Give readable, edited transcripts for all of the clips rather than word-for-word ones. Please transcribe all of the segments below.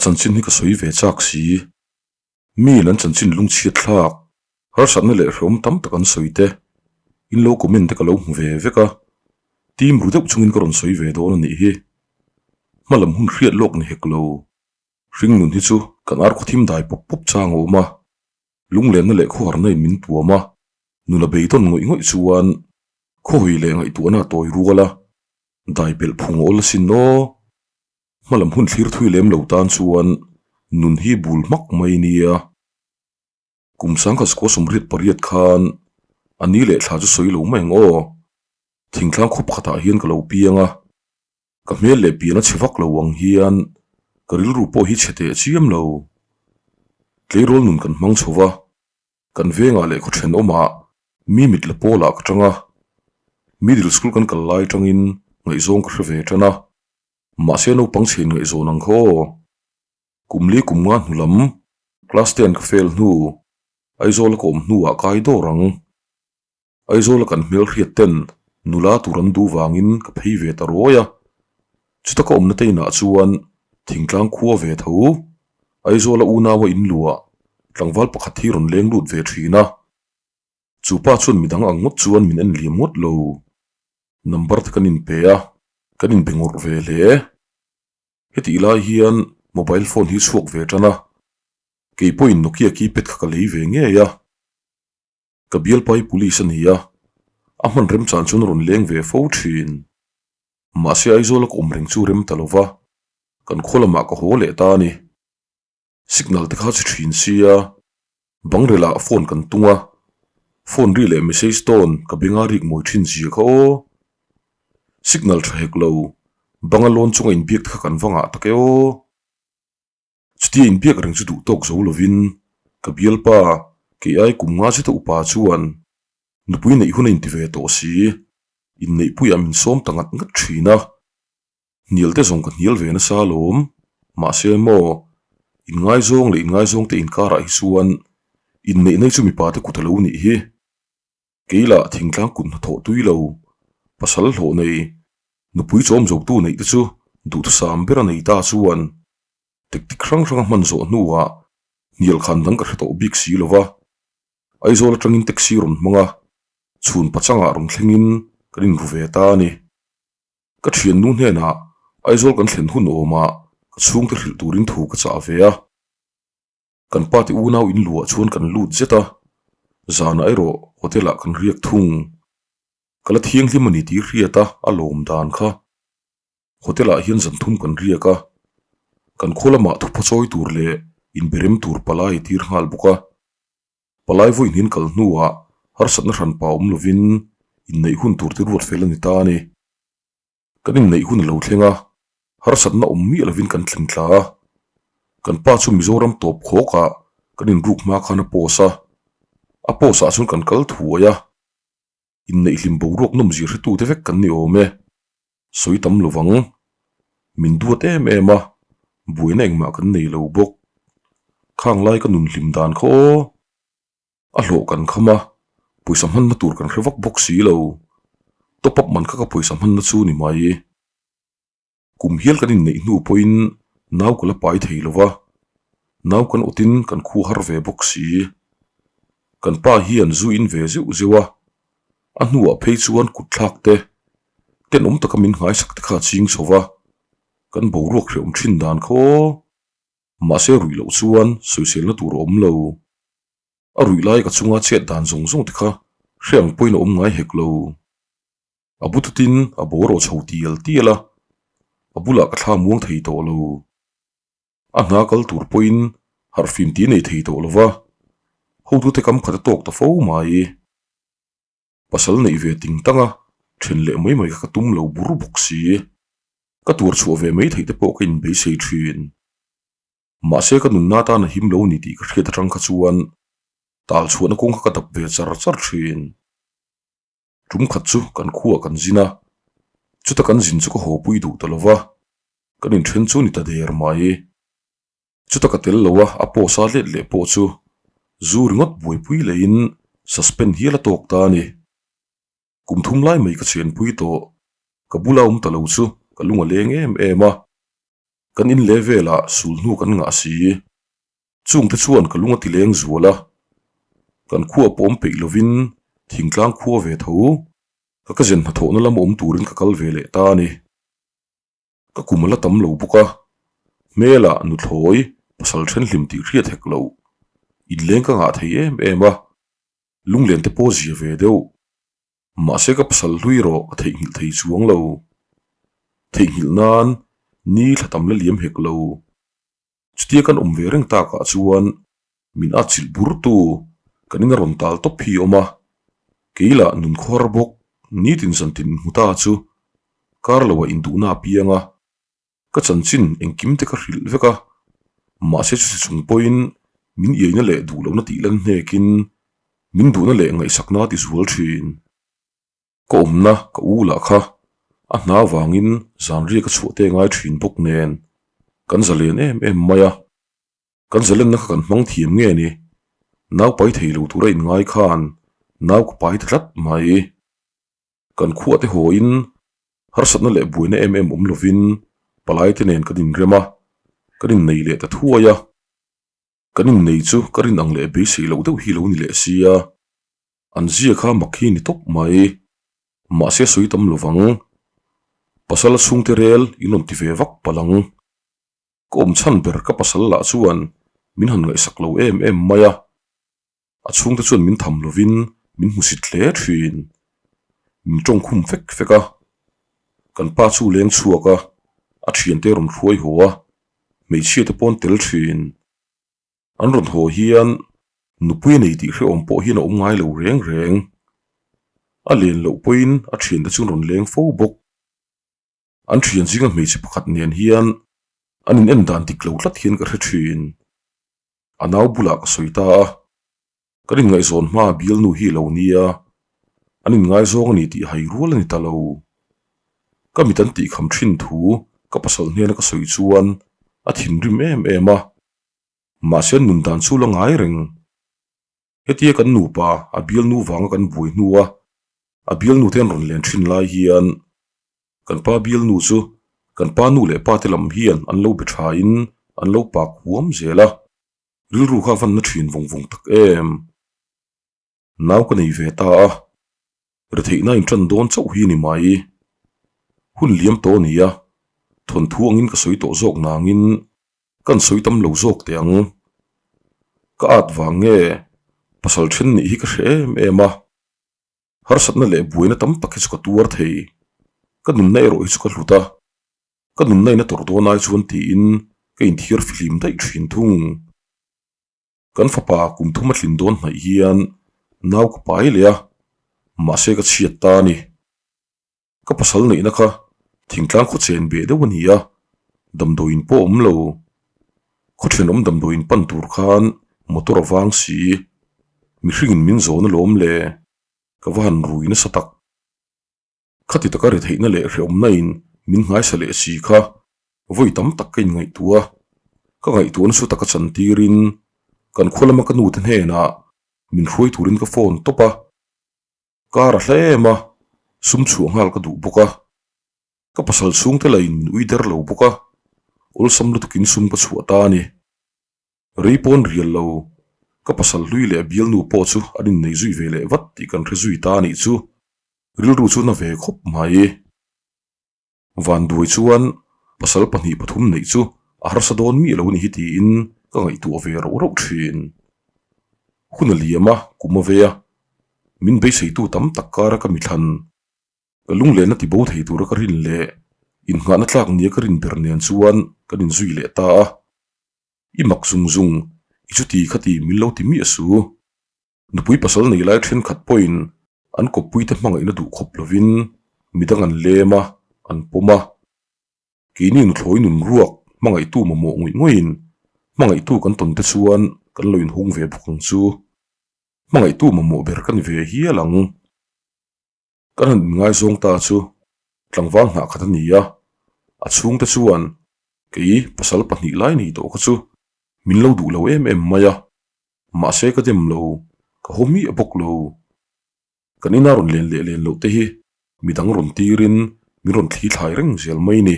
chanchin hi ka sawi ve chak si. Miin an chanchin lungchhiat thlak, harsatna leh hrehawm tam tak an sawi te, in lo comment te ka lo hmu ve vek a, team ru deuh chungin ka rawn sawi ve dawn a nih hi. Hmalam hun hriat lawk ni hek lo. Hringnun hi chu kan ar khaw thim dai pawp pawp chang a awm a, lunglenna leh khawharna in min tuam a, nuna beidawn ngawih ngawih chuan khawhawi leh ngaihtuahna a tawi rual a, dai pelh phung a awl asin aw. Hmalam hun thlir thui lem lo tan chuan nun hi bul hmak mai nia. Kum sangkhat sakua 88 khan a ni leh thla chu sawi lo mai ang aw. Thingtlang khaw pakhatah hian ka lo piang a, ka hmel leh pian a chhe vak lo ang hian ka rilru pawh hi chhe teh chiam lo. Tleirawl nun kan hmang chho va, kan vengah leh khaw thenawmah mi mit la pawlah ka tang a, middle school kan kal lai tangin ngaihzawng ka hre ve tan a. Mahse naupang chhe inngaihzawn ang kha aw. Kum li kum nga hnu lam class ten ka fail hnu Aizawl a ka awm hnuah kai dawr ang. Aizawl a kan hmelhriat ten nula tur an duh vangin ka phei ve ta ruai a. Chuta ka awmna te inah chuan thingtlang khua ve tho Aizawl a unaua inluah tlangval pakhat hi rawn leng lut ve thin a. Chu pa chuan midang ang ngawt chuan min en liam ngawt lo. Number te kan inpe a, kan inbe ngawrh ve hle. Hetih lai hian mobile phone hi chhuak ve tan a, kei pawhin Nokia keypad kha ka lei ve ngei a. Ka bialpai police a ni a, a hman remchan chuan a rawn leng ve fo thin. Mahse Aizawl a ka awm reng chu rem ta lo va, kan khaw lamah ka haw leh ta a ni. Signal te kha chhe thin sia, bangrel ah phone kan tung a, phone ri leh message tawn ka benga rik mawi thin zia kha aw. Signal tha hek lo, banga lawn chunga inbiak te kha kan va ngah tak e aw. Chutia inbiak reng chu duh tawk zo lovin ka bialpa kei ai kum nga zeta upa chuan nupui neih hun a inti ve tawh si, inneihpuiah min sawm ta ngat ngat thin a. Hnial te zawng ka hnial ve nasa alawm. Mahse maw, inngaizawng leh inngaizawng te inkarah hi chuan inneih nei chu mipa te kut a lo nih hi. Kei lah thingtlang kut hnathawh tui lo, pasal hlawh nei, nupui chawm zotu neih te chu duhthusam ber a nei ta chuan tactic hrang hrang a hman zawh hnuah hnial khan dang ka hre tawh bik si lo va. Aizawl atangin taxi rawn hmang a, chhun pachangah rawn thlengin kan inru ve ta a ni. Ka thiannu hnenah Aizawl kan thlen hun awmah ka chhungte hrilh turin thu ka chah ve a. Kan pa te unau in luah chuan kan lut zet a, zanah erawh hotel ah kan riak thung. Ka la thianghlim a ni tih hriat a a lawm dan kha. Hotel ah hian zan thum kan riak a, kan khaw lamah thupha chawi tur leh inberem tur palai a tir nghal bawk a. Palai vawiin kal hnuah harsatna hranpa awm lovin inneih hun tur te ruat fel a ni ta a ni. Kan inneih hun a lo thleng a, harsatna awm miah lovin kan tling tla a. Kan pa chu Mizoram tawp khawkah kan inruk hma khan a post a, a post ah chuan kan kal thuai a. Inneih hlim boruak nawmzia hretute vek kan ni awm e. Sawi tam lo vang. Min duat em em a, buaina engmah kan nei lo bawk. Khang lai ka nun hlim dan kha aw. A hlawh kan kham a, pawisa hmanna tur kan hre vak bawk si lo. Top up man kha ka pawisa hmanna chu ni mai. Kum hial kan inneih hnu pawhin nau ka la pai thei lo va, nau kan awtin kan khu har ve bawk si. Kan pa hian zu in ve zeuh zeuh a, a hnuah phei chuan kut thlak te, tenawm taka min nghaisak te kha a ching chho va, kan boruak hrehawm thin dan kha aw. Mahse ruih loh chuan sawiselna tur a awm lo. A ruih lai ka chunga chet dan zawng zawng te kha hre ang pawhin a awm ngai hek lo. A bu tutin a bawr aw chho tial tial a, a bulah ka thla muang thei tawh lo. A hna kal tur pawhin harhfim ti nei thei tawh lo va, hotute kam khat a tawk ta fo mai. Pasal neih ve ting tang a, then leh mai mai kha ka tum lo bur bawk si. Ka tuar chhuah ve mai theih te pawh ka inbeisei thin. Mahse ka nunna tan a him lo ni tih ka hriat atang kha chuan tal chhuahna kawng kha ka dap ve char char thin. Tum khat chu kan khuaah kan zin a, chuta kan zin chu ka haw pui duh ta lo va, kan inthen chu ni ta der mai. Chuta ka tel lo a, a pawh sa let leh pawh chu zu ringawt buaipui leiin suspend hial a tawk ta a ni. Kum thum lai mai ka chenpui tawh, ka bula awm ta lo chu ka lung a leng em em a. Kan in leh velah sul hnu kan ngah si. Chungte chuan ka lung a ti leng zual a, kan khua pawh awm peih lovin thingtlang khua ve tho ka ka zen hnathawhna lam awm turin ka kal ve leh ta a ni. Ka kum a la tam lo bawk a, hmelah nuthlawi pasal thenhlim tih hriat hek loh inleng ka ngah thei em em a, lunglen te pawh zia ve deuh. Mahse ka pasal hlui rawh ka theihnghilh thei chuang lo. Theihnghilh nan ni thla tam la liam hek lo. Chutia kan awm ve reng takah chuan min atchilh bur tu kan in a rawn tal tawp hi awm a, kei lah nun khuar bawk nitin zantin hmu ta chu kar loah induhna a piang a, ka chanchin engkim te ka hrilh vek a, mahse chuti chung pawhin min iaina leh duh lohna tih lan hnekin min duhna leh ngaihsakna a ti zual thin. Ka awmna ka u lah kha a hna vangin zanriak ka chhuah te ngai thin bawk nen kan zalen em em mai a, kan zalenna kha kan hmang thiam nge ni, nau pai thei lo tura inngai khan nau ka pai ta tlat mai. Kan khuah te hawiin harsatna leh buaina em em awm lovin palai te nen kan inrem a, kan innei leh ta thuai a, kan innei chu ka rin ang leh beisei loh deuh hi lo ni leh sia. An zia kha mak hi ni tawp mai. Mahse sawi tam lo vang. Pasal chhungte rel in rawn ti ve vak palh ang. Ka awm chhan ber ka pasal lah chuan min han ngaihsak lo em em mai a. A chhungte chuan min tham lovin min hmusit hle thin. Min tawng khum fek fek a. Kan pa chu leng chhuak a, a thiante rawn hruai haw a, hmeichhia te pawn tel thin. An rawn haw hian nupui a nei tih hrehawm pawh hian a awm ngai lo reng reng. A len loh pawhin a thiante chu an rawn leng fo bawk. An thian zinga hmeichhe pakhat nen hian an in en dan dik lo tlat hian ka hre thin. A nau bulah ka sawi ta a, kan inngaihzawn hma bialnu hi a lo nia, an inngaizawng a ni tih hai rual a ni ta lo. Ka mit an tihkham thin thu ka pasal hnena ka sawi chuan a thinrim em em a. Mahse an nun dan chu la ngai reng. Hetia kan nupa a bialnu vanga kan buai hnua a bialnu te an rawn len thin lai hian kan pa bialnu chu kan pa nu leh pa te lam hian an lo be thain an lo pak huam zel a, rilru kha a van na thin vawng vawng tak em. Nau ka nei ve ta a, retheihna in tan dawn chauh hi ni mai. Hun liam tawh a ni a, thawnthu angin ka sawi tawh zawk nangin kan sawi tam lo zawk teh ang. Ka at vang nge pasal then nih hi ka hre em em a, harsatna leh buaina tam tak hi chu ka tuar thei. Ka nunna erawh hi chu ka hlut a, ka nunna in a tawrh dawn ai chuan tiin ka inthiar fihlim daih thin thung. Kan fapa kum thum a tlin dawn hnaih hian nau ka pai leh a, mahse ka chhiat ta a ni. Ka pasal neihna kha thingtlang khaw chen beh deuh a ni a, damdawiin pawh a awm lo. Khaw thenawm damdawiin pan tur khan motor a vang si, mihringin min zawn alawm le, ka va han rui nasa tak. Khati taka ri theihna leh hrehawmna in min nghaisa leh si kha vawi tam tak ka inngaihtuah a, ka ngaihtuahna chu taka chan tirin kan khua lama ka nute hnenah min hruai turin ka phone tawp a, kar a hla em a, sum chhuah nghal ka duh bawk a, ka pasal chhungte lah in min ui der lo bawk a, awlsam lutukin sum ka chhuah ta a ni. Rei pawn rial lo, ka pasal hlui leh bialnu pawh chu an innei zui ve leh vat tih kan hre zui ta a nih chu. Rilru chu na ve khawp mai. Vanduai chuan pasal pahnih pathum neih chu a harsa dawn miah lo a ni hi tiin ka ngaihtuah ve rauh rauh thin. Hun a liam a, kum a vei a, min beiseitu tam tak kara ka mithlan Ka lunglenna ti bo thei tura ka rin leh innghahna tlak nia ka rin ber nen chuan kan inzui leh ta a. I mak zung zung, i chuti khati min lo ti miah su. Nupui pasal nei lai thenkhat pawhin an kawppuite hmangaihna duh khawp lovin midang an lem a, an pawm a. Keini nuthlawi nun ruak hmangaihtu mamawh ngawih ngawihin hmangaihtu kan tawn te chuan kan lo inhung ve bawk ang chu. Hmangaihtu mamawh ber ka ni ve hial ang. Kan han inngaizawng ta chu tlangval hnah khat a ni a, a chhungte chuan kei pasal pahnih lai nei tawh kha chu min lo duh lo em em mai a, mahse ka dem lo, ka haw miah bawk lo. Kan ina rawn len leh len loh te hi midang rawn tirin min rawn thli thlai reng zel mai ni.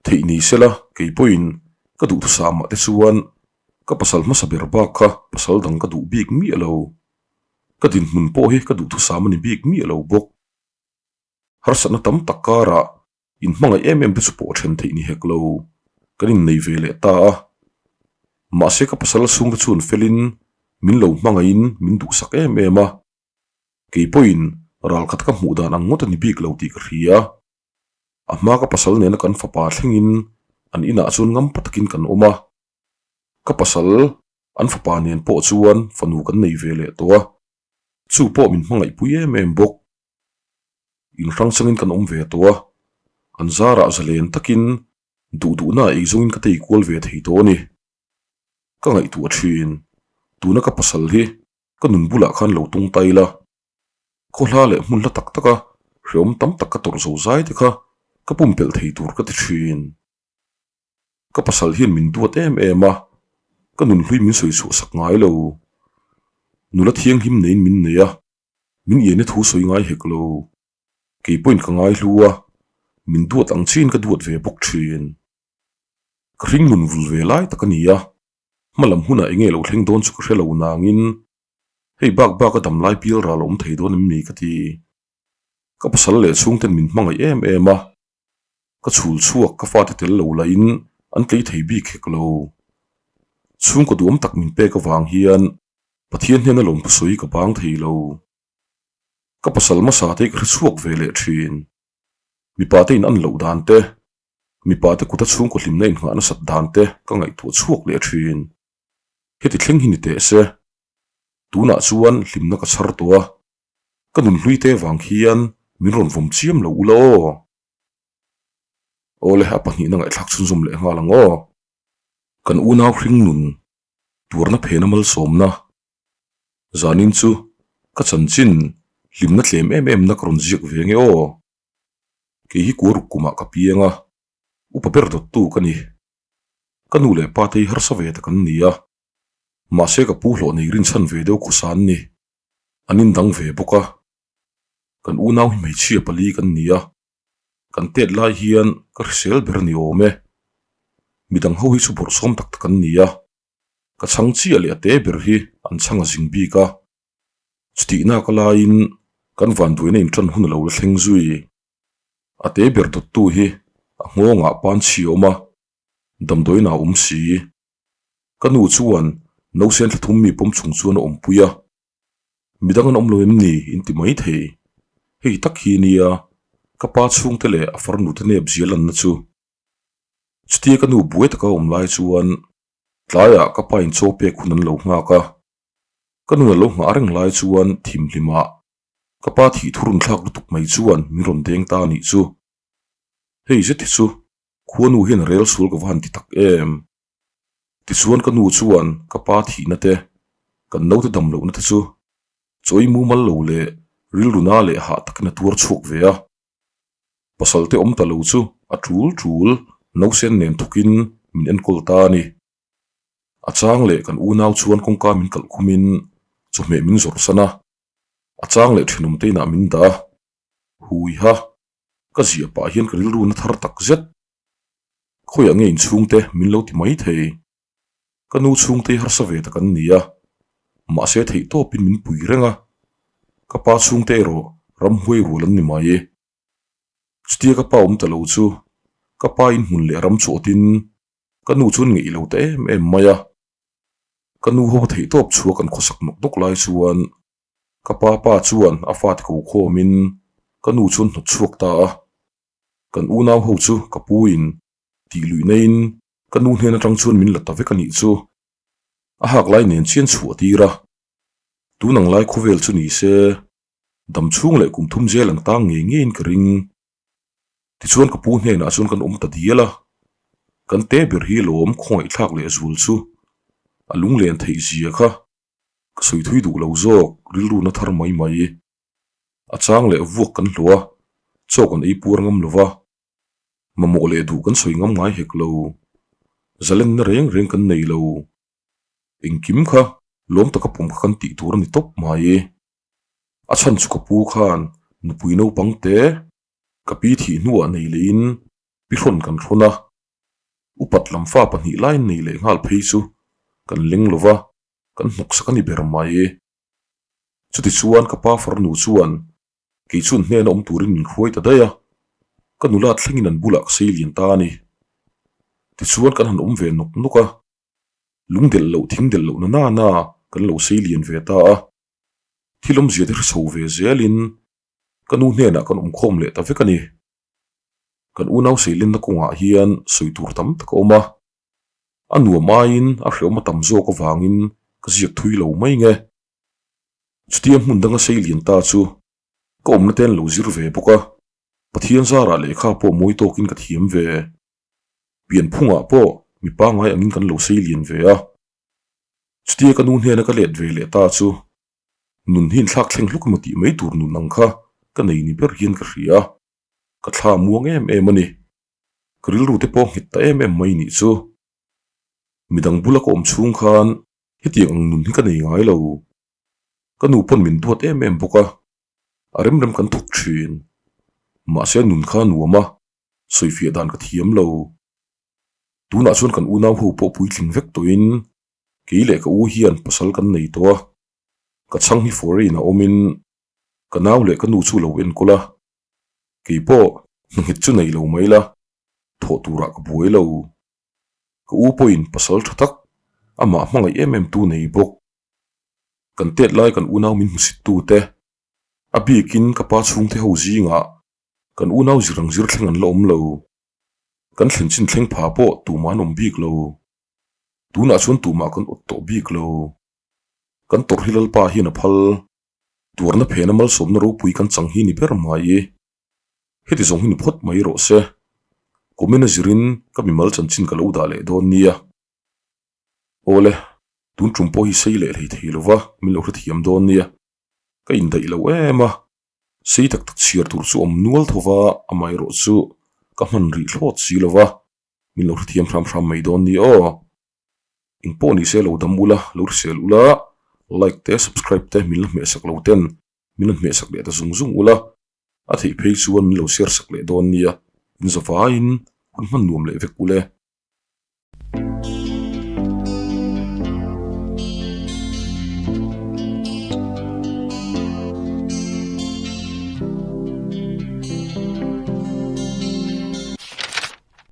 Theih ni sela, kei pawhin ka duhthusam ah te chuan ka pasal hmasa ber bak kha pasal dang ka duh bik miah lo. Ka dinhmun pawh hi ka duhthusam a ni bik miah lo bawk. Harsatna tam tak karah inhmangaih em em te chu pawh then theih ni hek lo. Kan innei ve leh ta a. Mahse ka pasal chhungte chuan felin min lo hmangaihin min duhsak em em a. Kei pawhin ralkhat ka hmuh dan ang ngawt a ni bik lo tih ka hria. A hma ka pasal nena kan fapa thlengin an inah chuan ngampa takin kan awm a. Ka pasal an fapa nen pawh chuan fanu kan nei ve leh tawh a, chu pawh min hmangaihpui em em bawk. Inhrang changin kan awm ve tawh a, an zarah zalen takin duh duhna ei zawngin ka tei kual ve thei tawh a ni. Ka ngaihtuah thin, tuna ka pasal hi ka nun bulah khan lo tung tai la, Khawhla leh hmun hla tak taka hreawm tam tak ka tawrh zo zai te kha ka pumpelh thei tur ka ti thin. Ka pasal hian min duat em em a, ka nunhlui min sawi chhuah sak ngai lo. Nula thianghlim neiin min nei a, min ianna thu sawi ngai hek lo. Kei pawhin ka ngai hlu a, min duat ang chiin ka duat ve bawk thin. Ka hring nun vul ve lai tak a ni a, hmalam hunah enge lo thleng dawn chu ka hre lo nangin Hei bak bak a dam lai pial ral a awm thei dawn em ni ka ti. Ka pasal leh chhungten min hmangaih em em a, ka chhul chhuak ka fate tel lo lahin an tlei thei bik hek lo. Chhungkaw duam tak min pek avang hian Pathian hnena lawmthu sawi ka bang thei lo. Ka pasal hmasa te hi ka hre chhuak ve leh thin. Mipa te in an loh dan te, mipa te kuta chhungkaw hlimna inngah nasat dan te ka ngaihtuah chhuak leh thin. Heti thleng hi ni teh se, tunah chuan hlimna ka chhar tawh a, ka nunhlui te vang hian min rawn vawm chiam lo ula aw. Awle, a pahnihna ngaihthlak chhunzawm leh nghal ang aw. Kan unau hring nun tuarna phena malsawmna zanin chu ka chanchin hlimna tlem em em na ka rawn ziak ve nge aw. Kei hi kuaruk kumah ka piang a, upa ber dawttu ka ni. Ka nu leh pa te hi harsa ve tak an ni a, mahse ka pu hlawh nei rinchhan ve deuh khawsa an ni. An indang ve bawk a, kan unau hi hmeichhia pali kan ni a, kan tet lai hian ka hrisel ber a ni awm e. Midang ho hi chu bawrhsawm tak tak an ni a, ka chhang chiah leh a te ber hi an chhang a zing bik a, chutihna ka laiin kan vanduaina inṭan hun a lo la thleng zui. A te ber dawttu hi a nghawngah pan chhi a awm a, damdawiin a awm si. Ka nu chuan nausen thla thum mi pawm chung chuan a awmpui a, midang an awm lo em ni in ti mai thei. Hei tak hi nia ka pa chhungte leh a farnu te nep zia lanna chu. Chutia ka nu buai taka a awm lai chuan tlaiah ka pa in chaw pek hun an lo nghak a, ka nun a lo nghah reng lai chuan thimhlimah Ka pa thih thurun thlak lutuk mai chuan min rawn deng ta a nih chu. Hei zet hi chu khuanu hian rel sual ka va han ti tak em. Tichuan ka nu chuan ka pa thihna te, kan naute dam lohna te chu chawi mumal lo leh rilru na leh hah takin a tuar chhuak ve a. Pasal te awm ta lo chu a tul tul nausen nen thawkin min enkawl ta a ni. A chang leh kan unau chuan kawngka min kalh khumin chawhmeh min zawrh san a. A chang leh thenawm te inah min dah a, hui ha, ka ziah pah hian ka rilru na thar tak zet. Khawiah nge inchhungte min lo ti mai thei? Ka nu chhungte hi harsa ve tak an ni a, mahse theih tawpin min pui reng a, ka pa chhungte erawh ramhuai rual an ni mai. Chutia ka pa awm ta lo chu ka pa inhmun leh ram chawtin Ka nu chuan ngeih lo ta em em mai a, ka nu ho theih tawp chhuak an khawsak nawk nawk lai chuan ka pa pa chuan a fate ko khawmin ka nu chuan hnawt chhuak ta a, kan unau ho chu ka pu in tih luih naiin ka nu hnen atang chuan min la ta vek a nih chu. A hak lai nen chian chhuah tir a, tun ang lai khawvel chu ni se dam chhung leh kum thum zel ang tang ngei ngeiin ka ring. Tichuan ka pu hnenah chuan kan awm ta dial a, kan te ber hi lawm khawngaihthlak leh zul chu a lunglen theih zia kha ka sawi thui duh lo zawk rilru na thar mai mai. A chang leh vuak kan hlawh a, chaw kan ei puar ngam lo va, mamawh leh duh kan sawi ngam ngai hek lo, zalenna reng reng kan nei lo. Engkim kha lawm taka pawm kha kan tih tur a ni tawp mai. A chhan chu ka pu khan nupui naupang te ka pi thih hnuah nei lehin pi hrawn kan hrawn a. Upat lam fa pahnih laiin nei leh nghal phei chu kan leng lo va, kan hnawksak a ni ber mai. Chutichuan ka pa farnu chuan kei chuan hnena awm turin min hruai ta daih a, ka nula thlengin an bulah ka sei lian ta a ni. Tichuan kan han awm ve nawk nawk a, lung delh loh thing delh loh na nana kan lo sei lian ve ta a, thil awmzia te hre chho ve zelin ka nu hnenah kan awmkhawm leh ta vek a ni. Kan unau seilenna kawngah hian sawi tur tam tak a awm a, a nuam aiin a hreawm a tam zawk avangin ka ziak thui lo mai nge. Chutia hmun danga sei lian ta chu ka awmna te an lo zir ve bawk a, Pathian zarah lehkha pawh mawi tawkin ka thiam ve. Pianphungah pawh mi pangngai angin kan lo sei lian ve a. Chutia ka nu hnena ka let ve leh ta chu nun hi inthlak thleng hluk emaw tih mai tur nun ang kha ka nei ni ber hian ka hria a, ka thla muang em em a ni. Ka rilru te pawh nghet ta em em mai nih chu. Midang bula ka awm chhung khan hetiang ang nun hi ka nei ngai lo. Ka nu pawn min duat em em bawk a, a rem rem kan thawk thin. Mahse nun kha a nuam a, sawifiah dan ka thiam lo. Tunah chuan kan unau ho pawh puitling vek tawhin Kei leh ka u hian pasal kan nei tawh a, ka chhang hi foreign a awmin ka nau leh ka nu chu lo enkawl a, kei pawh hnunghet chu nei lo mai la, thawh turah ka buai lo. Ka u pawhin pasal tha tak, amah hmangaih em em tu nei bawk. Kan tet lai kan unau min hmusit tu te, a bikin ka pa chhungte ho zingah kan unau zir ang zir thleng an la awm lo. Kan thlen chin thleng pha pawh tumah an awm bik lo. Tunah chuan tumah kan awt tawh bik lo. Kan tawrh hi Lalpa hian a phal. Tuarna phena malsawmna ropui kan chang hi ni ber mai. Heti zawng hi ni phawt mai rawh se. Comment a zirin ka mimal chanchin ka lo dah leh dawn nia. Awle, tun tum pawh hi sei leh hlei thei lova min lo hrethiam dawn nia. Ka indaih lo em a, sei tak tak chhiar tur chu awm nual tho va, amaherawhchu ka hman rih thlawt si lova. Min lo hrethiam hram hram mai dawn ni aw. Eng pawh ni se lo dam ula, lo hrisel ula, like te subscribe te min la hmehsak lo ten min la hmehsak leh ta zung zung ula, a theih phei chuan min lo share sak leh dawn nia, in zavaiin hun hman nuam leh vek ule.